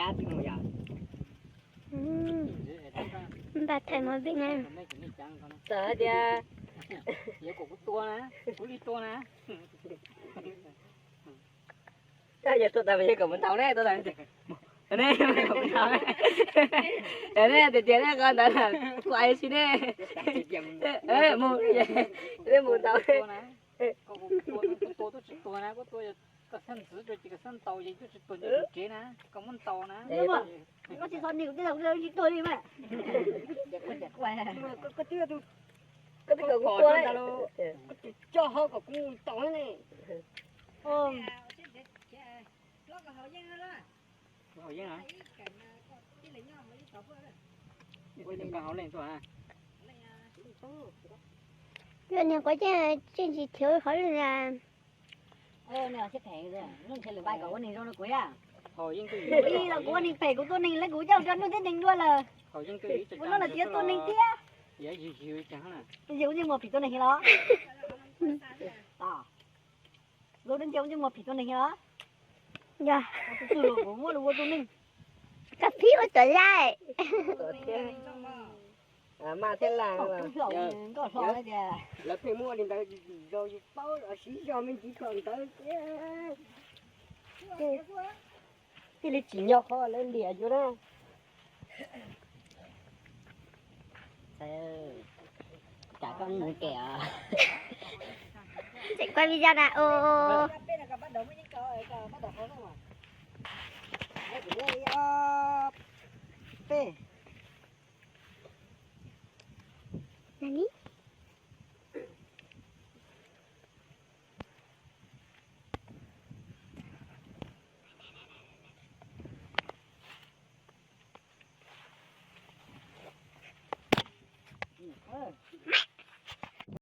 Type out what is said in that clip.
Npaj thaij movie na. Txawm hais tias, kuv tua na, kuv li tua na. Yog tua tas yog kom mus ntaus ne, tua tas ne, kom mus ntaus ne. Ne tias tias ne qhov ntawd kuv hais si ne. Mus, mus ntaus. Koj xab ntxwv rau ces koj xab ntaus ces twb tsis tuag nyob tsev na, koj muab ntaus na. Koj tsis txhob nim kuv tej zaum kuv tsis tuag li mas. Koj twb kom kuv tua, koj tsis coj hauj kom kuv mus ntaus ne. Yog niag quav ceeb tseem tsis khiav qhov li. Kuv ua neeg phem kuv tua neeg lawm kuv coj rau Nuj thiab Nees dua lawm. Kuv Nuj lawm tias tua neeg thiab. Yog kuv ntsej muag phim tua neeg los? Lub ntsej ntsej muag phim tua neeg los? Yog. Kuv muab lus ua tua neeg. Koj phim ua tua laij. Mas thiab las nkauj hlo tias lawv pheej muab li ntawd, yus paub los siv zog me ntsis kom ntawd thiaj li tsim nyog qhov lawv liam yus na. Kam koj mus kem os. Tseem quaj video na o. Peb.